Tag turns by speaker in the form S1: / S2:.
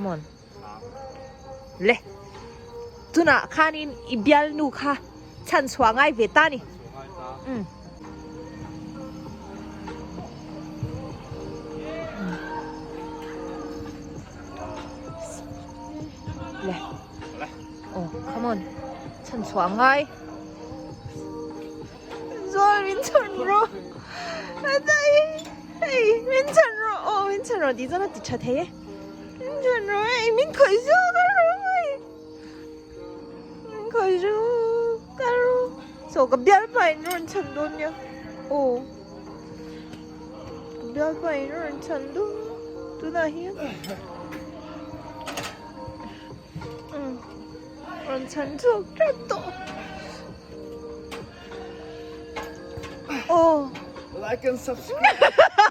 S1: Come on. Le. Tunah khanin i bialnu kha chhan chhuah ngai ve ta ni. Um. Le. Oh, come on. Chhan chhuah ngai. Zual min chhan rawh. Hei min chhan rawh aw min chhan rawh tih chuan a ti tha thei e min chhan rawh hei min khawih zawk a rawh hei min khawih zawk a rawh saw ka bialpa in rawn chhan dawn nia aw ka bialpa in rawn chhan dawn tunah hian umm rawn chhan chhuak tlat tawh. Aw.
S2: Like and subscribe.